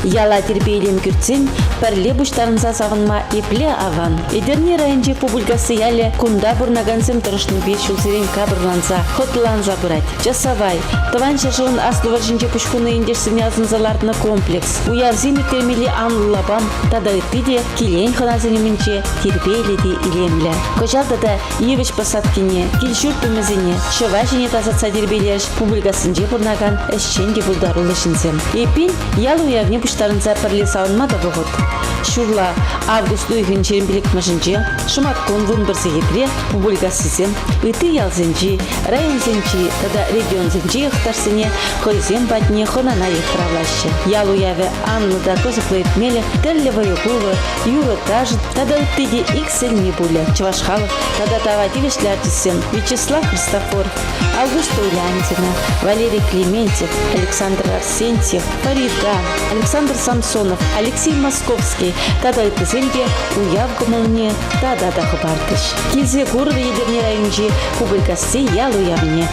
Яла тирпей-илем кӳртсен пӗрле пуҫтарӑнса савӑнма епле аван. Етӗрне районӗнчи Пупӑлькасси ялӗ кунта пурӑнакансем тӑрӑшнипе ҫулсерен капӑрланса, хӑтланса пырать. Часавай, Тӑван ҫӗршывӑн Аслӑ вӑрҫинче пуҫ хунӑ ентешсене асӑнса лартнӑ комплекс, уявсем ирттермелли анлӑ лапам тата ытти те килен хӑнасен умӗнче тирпейлӗ те илемлӗ. Кӑҫал тата йывӑҫ посадкине, кил-ҫурт тумӗсене, ҫӑва ҫине тасатса тирпейлерӗҫ Пупӑлькассинче пурӑнакан ӗҫчен те пултаруллӑ ҫынсем. Эппин, ял уявне пуҫтарӑнса пӗрле савӑнма та вӑхӑт. Ҫурла август уйӑхӗн 25-мӗшӗнче шӑматкун 11 сехетре Пупӑлькассисем ытти ялсенчи, районсенчи тата регионсенчи йӑхташсене хӑйсем патне хӑнана йыхравлаҫҫӗ. Ял уявӗ анлӑ та кӑсӑклӑ иртмелӗх тӗрлӗ вӑйӑ-кулӑ, юрӑ-ташӑ тата ытти те иксӗлми пулӗ. Чӑваш халӑх тата тава тивӗҫлӗ артистсем Вячеслав Христофоров, Августа Уляндина, Валерий Клементьев, Александр Арсентьев, Фарида, Александр Самсонов, Алексей Московский тата ыттисем те уяв кӑмӑлне тата та хӑпартӗҫ. Килсе курӑр Етӗрне районӗнчи Пупӑлькасси ял уявне.